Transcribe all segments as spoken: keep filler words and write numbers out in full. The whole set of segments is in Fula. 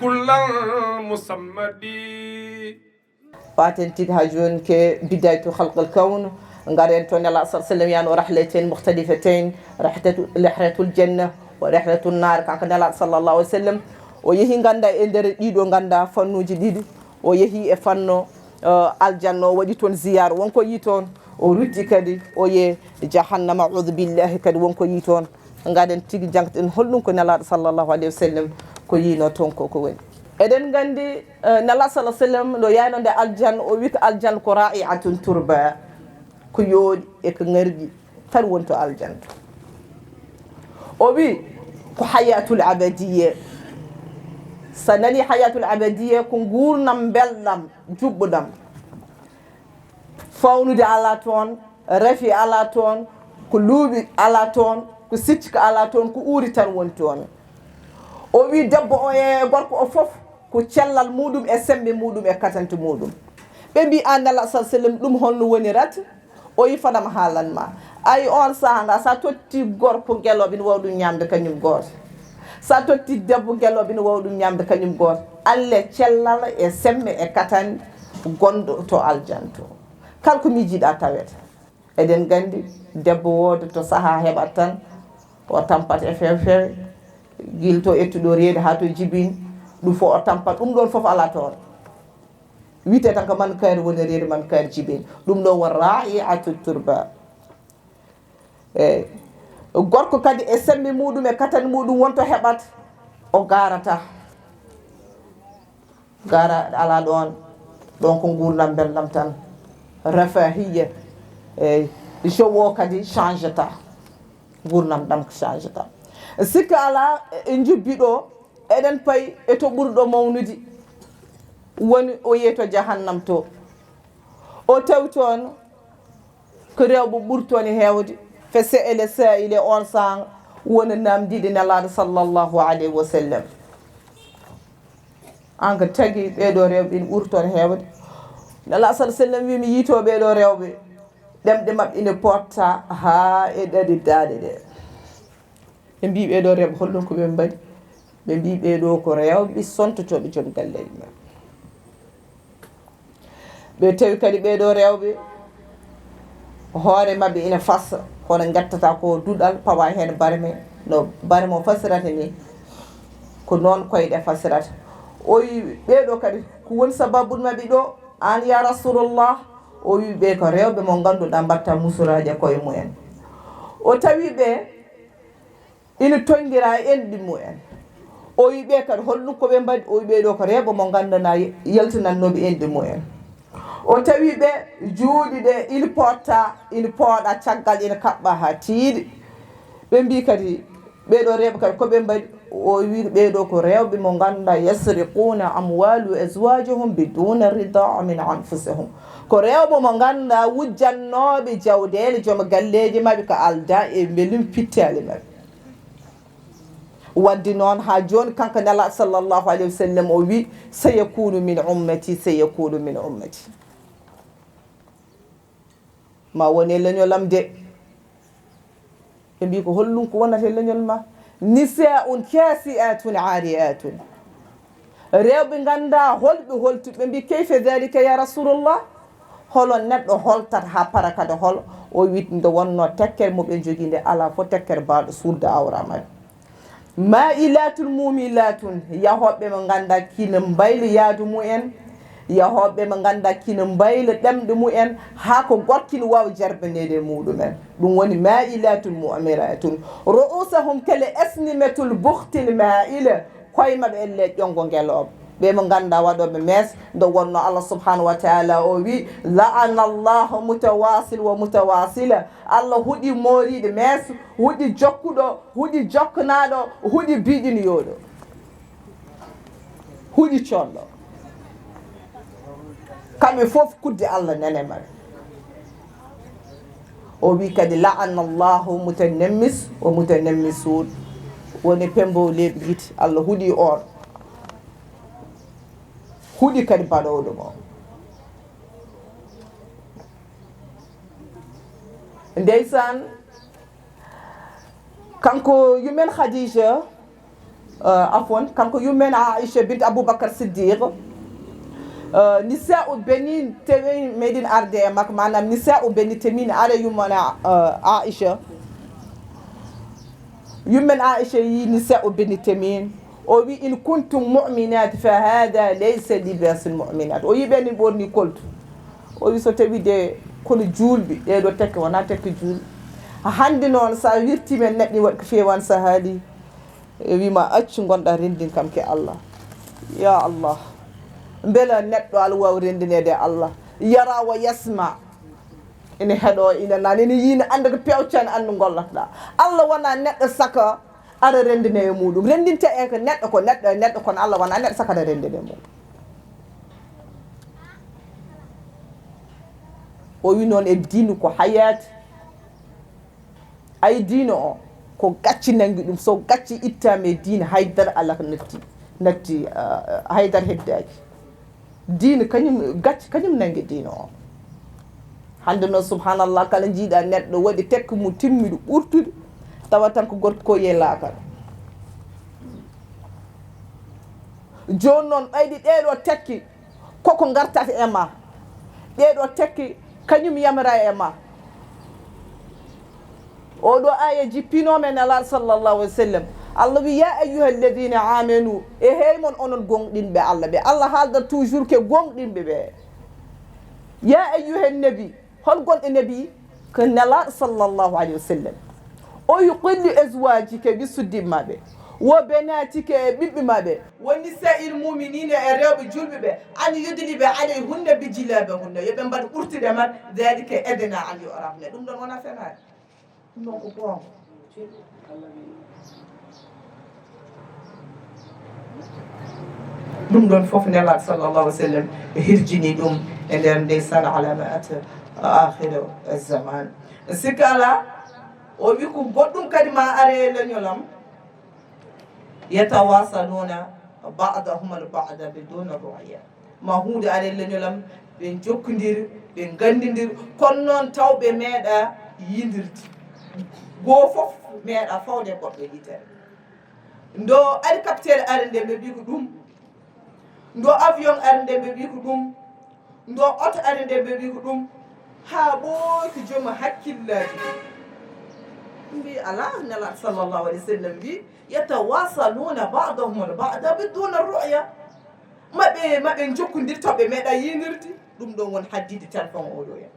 كل المصمد. Faten tigi ha joni ke bidaytu khalqal kawn. Ngaren to Nela sa sallam yano rahleten mukhtalifeten, rihratul janna wa rihratul nar. Kanko Nela sallallahu alaihi wasallam o yehi ganda e nder ɗiɗo ganda fannuji ɗiɗi. O yehi e fanno uh, aljanna o waɗi toon ziyara wonko yi toon. O rutti kadi o ye jahannama audu billahi kadi wonko yi toon. Ngaɗen tigi jangten holɗum ko Nelaɗo sallallahu alayhi wa sallam ko yino toon ko ko woni. Eɗen nganndi Nelaɗo sallallahu sallam no yaynode aljanna o wi ko aljanna ko ra'iatun turba, ko yooɗi e ko ŋarƴi tan woni to aljanna to. O wi ko hayatul abadiya. Sa nani hayatul abadiya ko nguurnam mbelɗam juɓɓuɗam. Fawnude alaa toon, rafi alaa toon, ko luuɓi alaa toon, ko siccika alaa toon, ko uuri tan woni toon. O wii debbo o e gorko o fof ko cellal muuɗum e semmbe muuɗum e katante muuɗum. Ɓe mbii aan Nela sa sallam ɗum holno wonirat? O yi fanam haalan ma. Ay oon sahaa nga sa totti gorko ngelooɓe ina waw ɗum ñaamde kañum gooto. Sa totti debbo ngelooɓe ina waw ɗum ñaamde kañum gooto. Alle cellal e semmbe e katante gonɗo to aljanna to. Kala ko miijiɗa tawete. Eɗen nganndi debbo wooda to sahaa heɓat tan o tampat e few fewe, gila to ettuɗo reedu haa to jibini, ɗum fof o tampat ɗum ɗoon fof alaa toon. Wiyte tan ko man kayre woni reedu man kayre jibini ɗum ɗo won ra'iatu turba. Eyi gorko kadi e sembe muɗum e katani muɗum wonto heɓat o garata. Gara ala ɗon. Ɗon ko nguurdam belɗam tan. Rafahiya. Eyi jowo kadi changeta. Nguurdam ɗam ko changeta. Sikka ala e jubbi ɗo eɗen payi e to ɓurɗo mawnude. Woni o yeeto jahannam to. O tawi toon ko rewɓe ɓuri toon heewde. Fe se'ele sa'ile on sang wona namdiɗe nelaɗo sallallahu alayhi wa sallam. An ko tagi ɓeɗo rewɓe ina ɓuri toon heewde. Nela sa sallam wi mi yiito ɓeɗo rewɓe ɗemɗe maɓɓe ina potta ha e ɗaɗi daɗe ɗe. Ɓe mbi ɓeɗo rewɓe holɗum ko ɓe mbaɗi? Ɓe mbi ɓeɗo ko rewɓe sontotoɓe joom galleji maɓɓe. Ɓe tawi kadi ɓeɗo rewɓe hoore maɓɓe ina fasa kono gattata ko duɗal pawa hen barme no barme o fasirata ni. Ko noon koyɗe fasirata. O wi ɓeɗo kadi ko woni sababude maɓɓe ɗo an ya rasulullah? O wi ɓe ko rewɓe mo ganduɗa mbatta musuraji e koye mumen. O tawi ɓe ina tongira e enɗi mumen. O wi ɓe kadi holɗum ko ɓe mbaɗi? O wi ɓeɗo ko rewɓe mo ganduɗa yaltinannoɓe enɗi mumen. O tawi ɓe juuɗi ɗe ina potta ina pooɗa caggal ina kaɓɓa ha tiiɗi. Ɓe mbi kadi ɓeɗo rewɓe kadi ko ɓe mbaɗi? O wi ɓeɗo ko rewɓe mo ganduɗa yasriquna amwalu azwajihum biduna rida min anfusihum. Ko rewɓe mo ganduɗa wujjannoɓe jawdele joom galleji maɓɓe ko alda e belum pittali maɓɓe. Wadde noon ha joni kanko nela sallallahu alayhi wa sallam o wi sayakunu min ummati sayakunu min ummati. Ma wone leñolam de. Ɓe mbi ko holɗum ko wonata e leñol ma? Nisaun kasiatun ariatun. Rewɓe ganda holɓe holtuɓe ɓe mbi kayfa dhalika ya rasulullah? Holo neɗɗo holtat ha para kadi holo? O wi nde wonno tekkere mo ɓe jogui nde ala fo tekkere baɗo sudda awra maɓɓe. Ma'ilatun mumilatun. Yahoɓe mo ganda kina mbayli yaadu mumen. Yahoɓe mo ganda kina mbayli ɗemɗe mumen ha ko gorkini wawa jarbanede muɗumen. Ɗum woni ma'ilatun mumilatun. Ru'usahum kal asnimatul bukhtil ma'ila. Koye maɓɓe elle ƴongo ngeloɓe. Ɓe mo ganduɗa waɗoɓe mees nde wonno allah subhanahu wa taala o wi la'ana allahu mutawasil wa mutawasila. Allah huɗi moriɗo mees, huɗi jokkuɗo, huɗi jokkanaɗo, huɗi biɗiniyoɗo, huɗi colɗo. Kamɓe fof kudde allah nene maɓɓe. O wi kadi la'ana allahu mutanammis wa mutanammisut. Woni pembowo leeɓi giti allah huɗi on. Huɗi kadi baɗowo ɗum o. Ndeysan kanko yumen khadija. Eh, afwan, kanko yummen Aisha bint Abubakar Siddiq. Eh, nisa'u Bani Tamim meɗin arde e makko, maanaam nisa'u Bani Tamim ara yummen, eh, Aisha. Yummen Aisha yi nisa'u Bani Tamim. O wi, "In kuntum mu'minat fa hadha laysa libasul mu'minat." O yi ɓen ni ɓorni koltu. O wi, "So tawi de kono juulɓe, ɗee ɗo tekke wona tekke juulɓe." Hannde noon, so a wirti men neɗɗo waɗi ko feewan, so haali, e wima, "Accu, gonɗa, renndin kam ke Allah." Ya Allah. Mbela neɗɗo ala waawi renndineede Allah? Yara wa yasma. Ene heɗo, ina nani, ene yiina, annda ko pewcan, annda gollatɗa. Allah wona neɗɗo saka ara renndine e muɗum. Renndinte en ko neɗɗo, ko neɗɗo e neɗɗo, kono Allah wona neɗɗo saka ara renndine e muɗum. O wi noon e diinu ko hayaati. Ay, diina o ko gacci nanngi ɗum. So gacci ittaama e diina, haydara alaa ko natti, natti, ah, haydara heddaaki. Diina kañum, gacci kañum nanngi diina o. Hannde noon, subhanallah, kala njiiɗa neɗɗo waɗi tekki mum timmiɗo ɓurtude, tawa tan ko gorko ko yelakal. Jooni noon, ɓayde ɗee ɗo tekki, koko ngartata e ma. Ɗee ɗo tekki, kañum yamra e ma. Oɗo aya jippino men Nelaaɗo sallallahu alaihi wasallam. Allah wi, "Ya ayyuha alladhina amanu," e hey mon onon gonɗinɓe Allah ɓe. Allah haalda toujours ke gonɗinɓe ɓe. "Ya ayyuha nabi," hol gonɗo nabi? Ko Nelaaɗo sallallahu alaihi wasallam. O wi, "Qul li azwajika," ɓe suddimma ɓe, "wa banatika," e ɓiɓɓe maɓɓe, "wa nisa'il mu'minina," e rewɓe julɓe ɓe, "an yudniba alayhunna bi jilabihunna," yo ɓe mbaɗ ɓurtude maɓɓe, "dhalika adna an yu'rafna." Ɗum ɗon wona fenaade. Ɗum ɗon ko goonga. Ɗum ɗon fof Nelaaɗo sallallahu alaihi wasallam hirjini ɗum e nder ndeysaan alamat akhir zaman. Sikka alaa, o wi ko goɗɗum kadi ma are e leñol am. Yatawasaluna ba'dahum al-ba'da biduna ru'ya. Ma huunde are leñol am, ɓe jokkondir, ɓe nganndindir, kono noon taw ɓe meeɗa yindirde. Goo fof meeɗa fawde goɗɗo yitere. Ndo hélicoptère ari nde, ɓe mbi ko ɗum. Ndo avion ari nde, ɓe mbi ko ɗum. Ndo oto ari nde, ɓe mbi ko ɗum. Haa ɓooyi ko joom hakkillaaji. Mbi alaa, Nelaaɗo sallallahu alaihi wasallam mbi, "Yatawasaluna ba'dahum al-ba'da biduna ru'ya." Maɓe, maɓe jokkondir taw ɓe meeɗa yinirde. Ɗum ɗon woni haddide téléphone oɗo ya.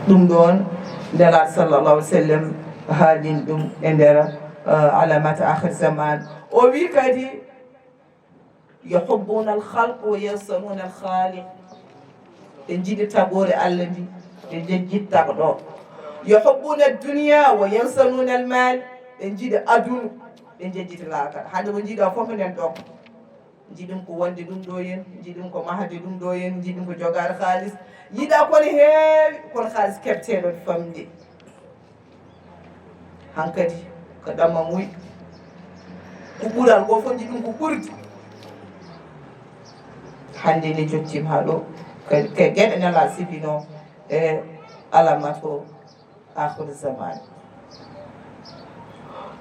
Ɗum ɗon Nelaaɗo sallallahu alaihi wasallam haalin ɗum e nder, eh, alamat akhir zaman. O wi kadi, "Yuhibbuna al-khalq wa yansauna al-khaliq." Ɓe njiɗi tagoore Allah ndi, ɓe njejjit tagɗo. "Yuhibbuna ad-dunya wa yansauna al-mal." Ɓe njiɗi aduna, ɓe njejjit laakara. Hannde ko njiɗa fof minen ɗo. Njiɗum ko wonde ɗum ɗo yen, njiɗum ko mahde ɗum ɗo yen, njiɗum ko jogaade haalis. Yiɗa ko ne heewi, kono haalis keɓteeɗo famde. Hankadi ko ɗamma muy. Ko ɓural goo fof njiɗum ko ɓurdi. Hannde ne jottiima haa ɗo, ko, ko geɗe Nelaaɗo sifino e alamatu akhir zaman.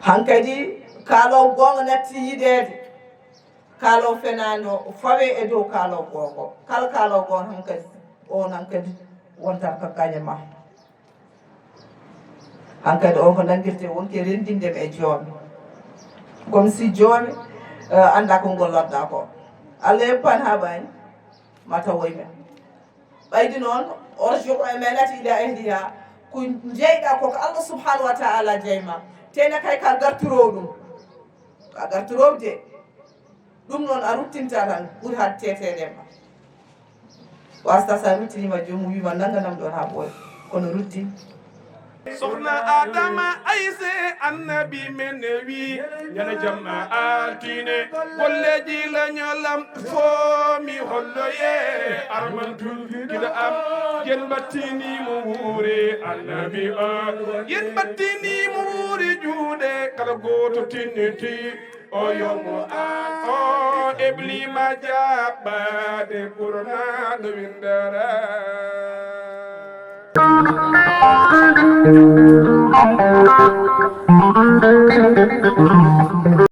Hankadi kaalo goonga natti yiɗeede. Kaalo fenaande o fawe e dow kaalo goonga. Kala kaalo goonga hankadi, on hankadi wontat ko gañe ma. Hankadi on ko nanngirte wonke renndinde mi e joomi. Comme si joomi, eh, annda ko ngol lodda ko. Allah yoppan haa ɓaani, ma tawoy men. Ɓaydi noon, orjo e menati ila ehliha, ko jeyɗa ko, ko Allah subhanahu wa ta'ala jeyma. Tena kay ka garturow ɗum. Ka garturow de. Ɗum noon a ruttinta tan, ɓuri haɗ teteede ma. Wasta sa ruttinima joomum wima nanganam ɗon ha ɓooya. Kono rutti. Soxna Adama Ayse, annabi men wi, ñana jamma altine, golleji lañolam fo mi holloye, armantu gida am, yen battini mo wuuri, annabi o, yen battini mo wuuri juuɗe, kala gooto tinniti, o yomo an, o eblima jaɓɓade ɓurnaɗo windere.